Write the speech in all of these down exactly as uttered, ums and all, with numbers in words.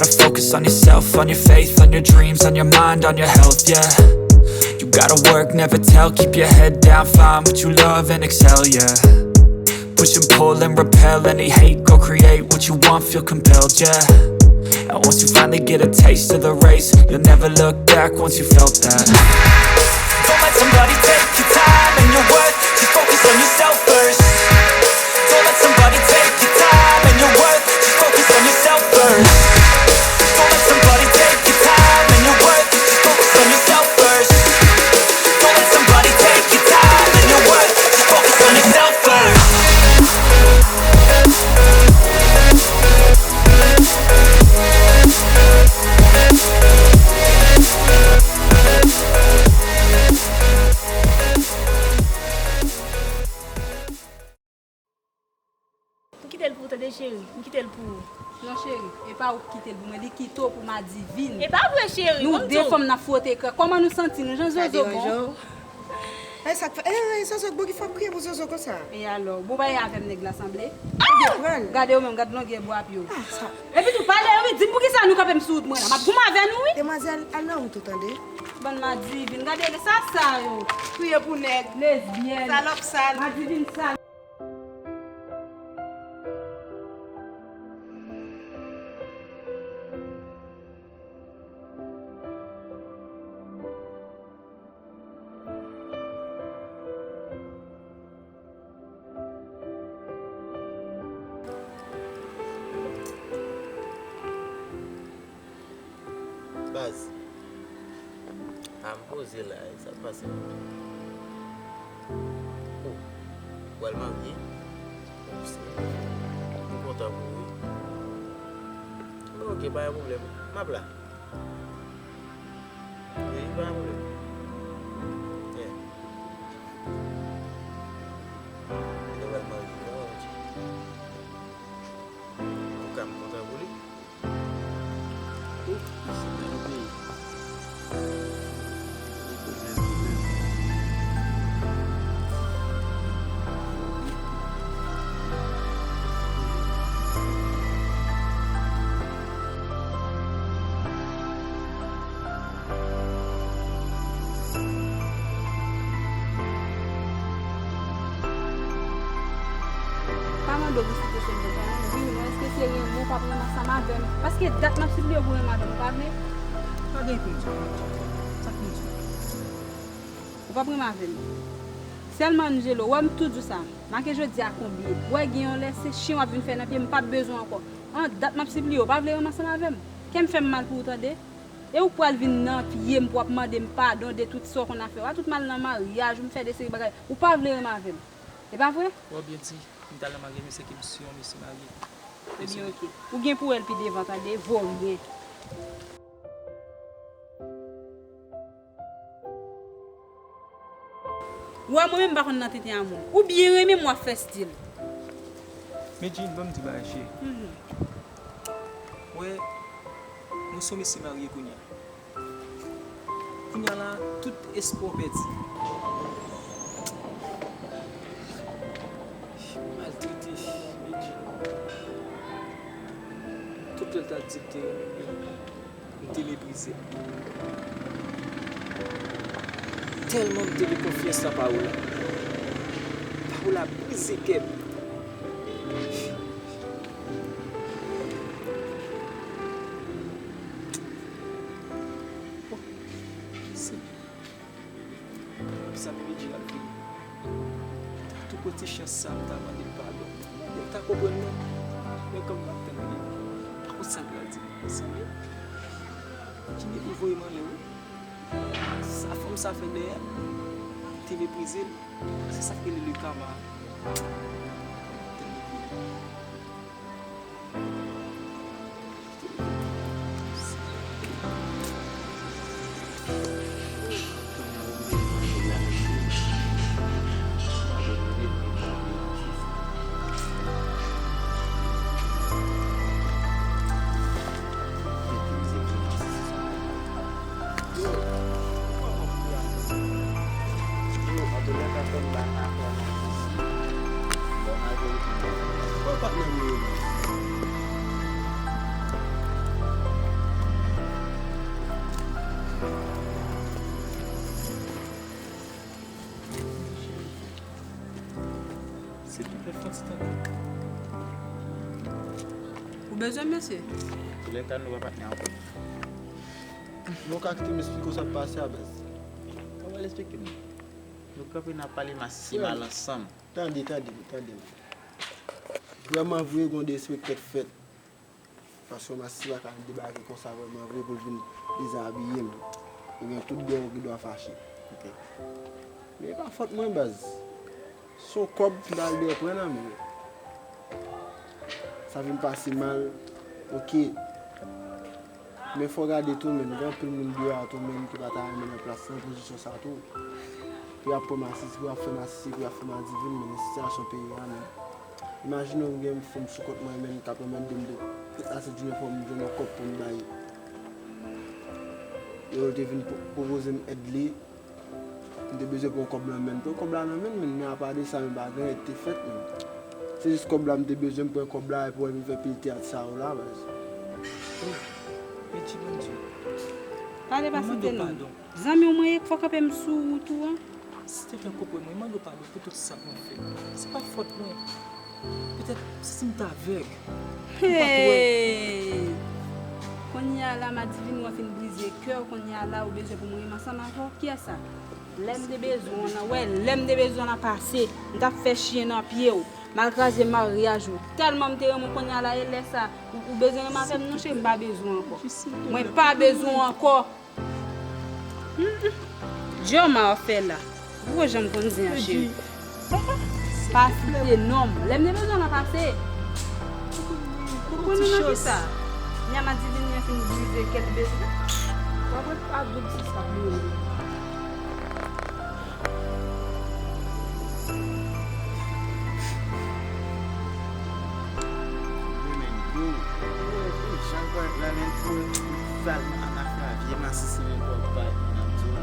Focus on yourself, on your faith, on your dreams, on your mind, on your health, yeah. You gotta work, never tell, keep your head down, find what you love and excel, yeah. Push and pull and repel any hate, go create what you want, feel compelled, yeah. And once you finally get a taste of the race, you'll never look back once you felt that. Don't let somebody take your time and your worth, just focus on yourself first. Don't let somebody take your time and your worth. Just focus on yourself first. Don't let somebody take your time and your worth. Just focus on yourself first. Don't let somebody take your time and your worth. Just focus on yourself first. M kite l pou ou tande, cheri. M kite l pou ou. Non, cheri, e pa ou ki kite l pou mwen, li kite w pou Madivin. E pa vre, cheri. Nou de fanm n ap fwote krèk. Kòman nou santi nou? Jan Zozo bon? Sa deranje w? E sa k fè, e, e, Zozo, bon, ki fò ap kriye pou Zozo konsa? E alò, bon, pa e avè m nèg la sanble? Gade yo menm, gad longè bwa ap yo. Ah, sa. Epi tou, pale, wi, di m poukisa nou kanpe m sou wout mwen la. M ap goumen avè nou, wi. Demwazèl, al nan wout ou tande. Bann Madivin, gade sa, sa yo. Kriye pou nèg. Lesbyèn. Salòp sal. Madivin sal. Baz. A, m poze la, e sa k pase? O, ou pral marye? O, se, m kontan pou ou, wi. Oke, pa gen pwoblèm. M ap la. Wi, pa gen pwoblèm. Yeah. Ou pral marye, wi. Antouka, m kontan pou li. Pa mande w pou site se mwen pa renmen. Wi, non, èske se renmen w p ap renmen ansanm avè m? Paske dat m ap sipliye w pou renmen avè m, ou pa vle? Pa gen pou m di w, non, Jacqueline. Sa k pou m di w? Ou p ap renmen avè m. Sèlman, Angelo, wè m tou di w sa. Make jodi a konbyen. Wè gen yon lè se chen w ap vin fè nan pye m, m p ap bezwen w ankò. An dat m ap sipliye w, ou pa vle renmen ansanm avè m? Kè m fè m mal pou ou tande. E ou k pral vin nan pye m pou w ap mande m padon de tout sa w konn ap fè. W a tout m al nan maryaj ou m fè de seri bagay. Ou pa vle renmen avè m. E pa vre? Wè w byen di, m t al nan maryaj mesye ki m si yon mesye marye. Ebyen, oke. Ou gen pou wè l pi devan, tande, voryen. Ou wè, mwen menm m pa konn nan tenten a moun. Ou byen renmen m, w ap fè stil. Medjine, ban m di bagay, cheri. Mhm. Wè, mwen se yon mesye marye kounye a. Kounye a la, tout espwa w pèdi. Maltrete, Medjine. Tout lè l ta di l te renmen m, m te meprize l. Tèlman m te gen konfyans nan Paola. Paola brize kè m. Senyè, sa Medjine ap vini. M ta tou pran ti chans sa, m ta mande l padon. Mwen ta konprann mwen. Men kòm m ap tann li, m pa konn sa l pral di m. Senyè, Jimmy pou voye m anlè, wi. Sa fanm sa fè dèyè m, m te meprize l. Se sa k rele le karma. Silvouplè, fè yon ti tande. Ou bezwen m, mesye? Toulèka, nou pa patnè ankò. Nou ka kite m esplike w sa k pase a, baz. Kòman l esplike m? Nou kanpe n ap pale, masisi m al ansanm. Tande, tande m, tande m. Vrèman vre, gen yon derespekt k fèt. Paske yon masisi pa ka debake konsa vrèman vre pou l vin dezabiye m. Ebyen, tout gen yon ki dwa fache. Ok. Men e pa fòt mwen, baz. Se yon kòb m t al dèyè pran nan men l. Sa vin pase mal. Ok. Men fò w gade tou, menn. Gen anpil moun deyò a tou, menn, ki pa ta renmen nan plas, nan pozisyon sa tou. Pou y ap pran masisi, pou y ap fè masisi, pou y ap fè madivin, menn, nan sitiyasyon peyi a, menn. Imajine w gen fanm sou kont mwen, menn, k ap anmède m de tout lasent jounen fò m jwenn yon kòb pou m bay. Yo te vin pwo-, pwopoze m èd li. M te bezwen pran kòb lan, menn. Pran kòb la nan men l, menn, men apa de sa, menn, pa gen anyen ki te fèt, menn. Se jis kòb la m te bezwen, m pran kòb la, epi w wè m fè pil teyat sa yo la, baz. Oh, Bondye, Bondye. Pale pa site non. Zanmi w mwen ye, fò kanpe m sou wout ou an. Silvouplè, konprann mwen, mande w padon pou tout sa mwen fè. Se pa fòt mwen. Petèt, se si m t avèg. M pa t wè. Hey! Kounye a la, madivin ou an fin brize kè w. Kounye a la, ou bezwen pou mwen renmen ansanm avè w. Kiyès sa? Lè m te bezwen w lan, wè, lè m te bezwen w lan pase, m t ap fè chen nan pye w. M al kraze maryaj ou. Tèlman m te renmen w, kounye a la, e lè sa, ou, ou bezwen renmen avè m? Non, cheri, m pa bezwen w ankò. Mwen pa bezwen w ankò. Djòma w ap fè la. Ou wè jan m konn zen an, cheri. Pa site non m. Lè m te bezwen w lan pase. Ou konn nan kisa? Nya madivin mwen fin brize kè l bezwen. W ap ret a doub sista pou yo. Wi, men, yo, yo, yo, jan l parèt la, men, pou, pou sal anafla, vye masisi, men, pou bay, n ap di w,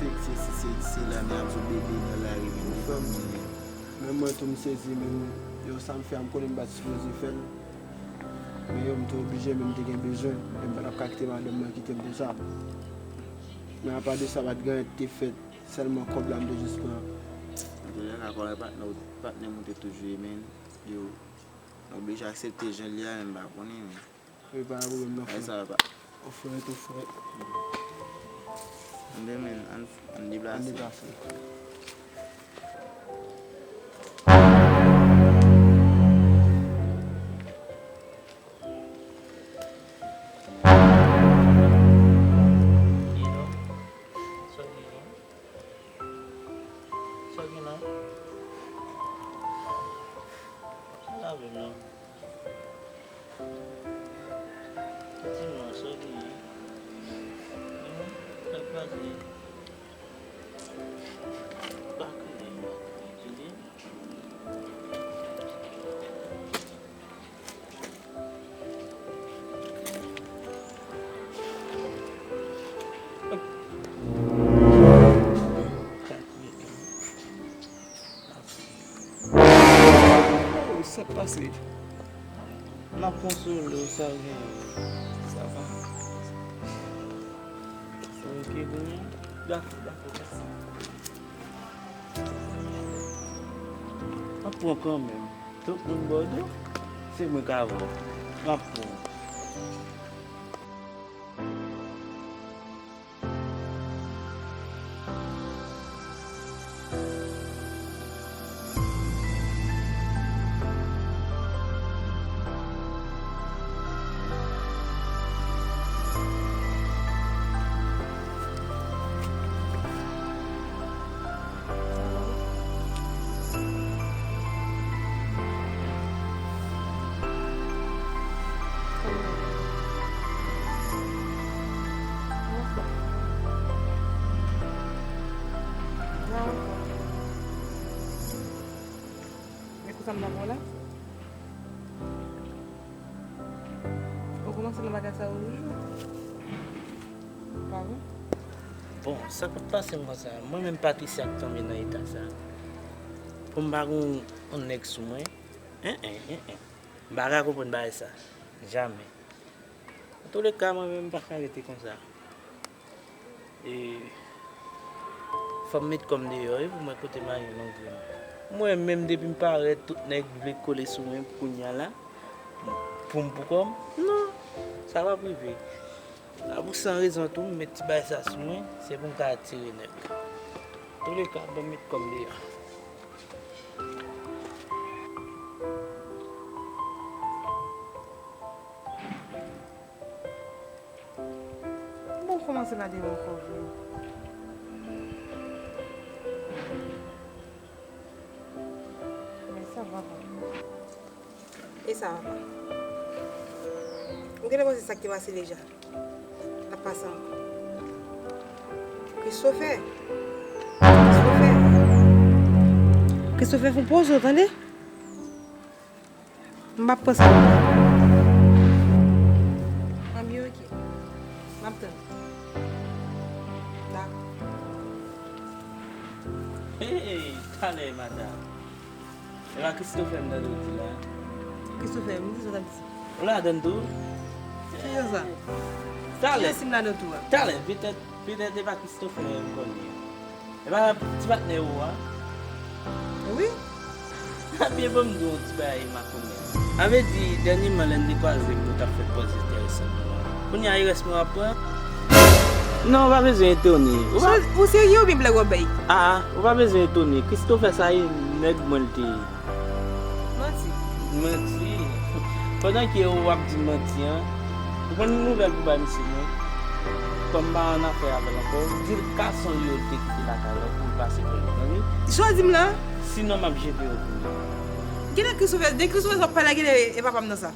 se, se, se, se, se la, men, ap di w bebe nan lari, men, li fanm, men. Men mwen tou, m sezi, men, yo, sa m fè a, m konnen m pa t sipoze fè l. Men, yo, m te oblije, men, m te gen bezwen, men m pa t ap ka kite madanm mwen kite m konsa. Men apa de sa, pa t gen anyen ki te fèt. Sèlman kòb la m te jis pran. Antoulèka, kòm patnè, patnè m ou te toujou ye, men, yo, m oblije aksepte jan l ye a, men m pa konnen, men. Wi, pa gen pwoblèm non, frè. Sa va. Ou frè, tou frè. Anben, men, ann, ann deplase. Ann deplase. Sa w gen la? Sa lave m nan. Di m non, sa w gen? Yon, sa k pase? Pa kriye, pa kriye, tande? Sa k pase? M ap konsole w, sa w gen? Sa va? Ok, kounye a? Dakò, dakò, mèsi. M ap pran kanmenm. Tout moun bò do, se mwen k avè w. M ap pran. Men konsa m nan bon la? Ou kòmanse nan bagay sa yo toujou? Pa vre? Bon, sa k ap pase m konsa, mwen menm Patricia k tonbe nan eta sa. Pou m pa gen yon nèg sou mwen, en, en, en, en. M pa ka konprann bagay sa. Jamè. Antoulèka, mwen menm m pa ka rete konsa. E, fò m met kò m deyò, wi, pou m wè kote m al jwenn yon grenn. Mwen menm, depi m parèt, tout nèg vle kole sou mwen kounya la. Pou m pou kò m? Non, sa p ap rive. A pou san rezon tou, m met ti bagay sa sou mwen, se pou m ka atire nèg. Touleka, ban m met kò m deyò. Bon, kòmanse la deyò ankò vre. Men sa va pa. E sa va pa. Ou genlè panse sa k te pase deja l ap pase ankò. Christopher. Christopher. Christopher, fè yon poze, tande? M p ap pran sa. Ann byen, oke. M ap tann. Dakò. Hey, talè, madanm. E pa Christopher m tande w di la? Christopher, m di sa w t ap di. Ou ladann tou? Ki jan sa? Talè. Ki jan si m ladan tou a? Talè, petèt, petèt e pa Christopher m konnen. E pa ti patnè ou a? Wi. Ebyen, ban m di w yon ti bagay makomè. Sa vle di, dènyèman, lè n te kwaze, ou t ap fè pòz enteresan pou mwen. Kounye a, e rès mwen w ap pran? Non, ou pa bezwen etone. Ou pa... Ou serye oubyen blògò bay? Ah, ah, ou pa bezwen etone. Christopher sa e nèg mwen l te ye. Manti. Manti. Pandan ke w ap di manti an, ou konn nouvèl pou bay misye non. Kòm m pa ann afè avè l ankò, di l gason li yo te kite lakay la pou l pase fè yo, tande? Sa w di m la? Sinon, m ap jete yo pou li. Genlè Christopher, de Christopher sa w ap pale la, genlè e papa m nan sa.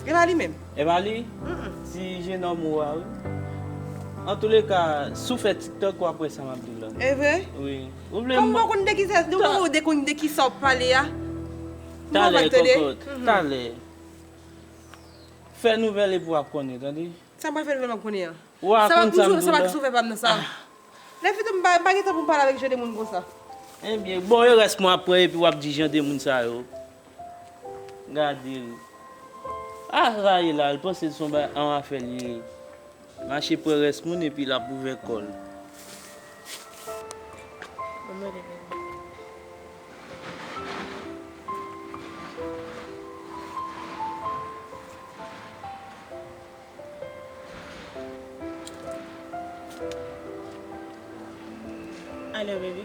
E pa li menm. E pa li? Mm-mm. Ti jenòm ou a, wi. Antouleka, si w fè TikTok, w ap wè sa m ap di w la. E vre? Wi. Ou vle... Kòm m pa konn de ki sa, de ou pa konn de ki sa w ap pale a. Talè, kòkòt, talè. Fè nouvèl epi w ap konnen, tande? Sa m pral fè nouvèl m ap konnen an? Ou a konn sa m di w la. Sa pa Christopher pa m nan sa. Lè fini m pa, m pa gen tan pou m pale avèk jan de moun konsa. Ebyen, bon, e rès mwen ap pran epi w ap di jan de moun sa yo. Gade l. Ah, sa ye la, l panse l se yon ba-, yon afè li ye. Mache pran rès moun epi l ap ouvè kò l. Bon, mwen de vini. Alo, baby.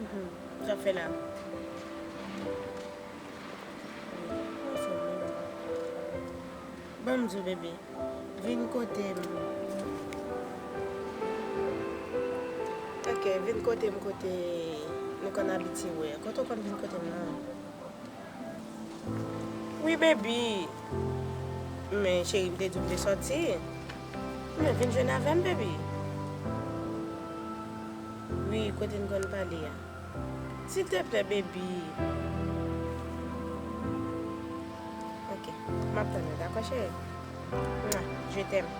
Mhm. Sa w ap fè la? Anfòm, wi. Ban m di w, baby. Vin kote m. Ok, vin kote m, kote nou konn abitye wè. Kote w konn vin kote m nan? Wi, baby. Men, cheri, m te di w m te sòti. Men, vin jwenn avè m, baby. Wi, kote n konn pale a. Silteplè, baby. Ok, m ap tann ou, dakò, cheri? Mwa, je t'aime.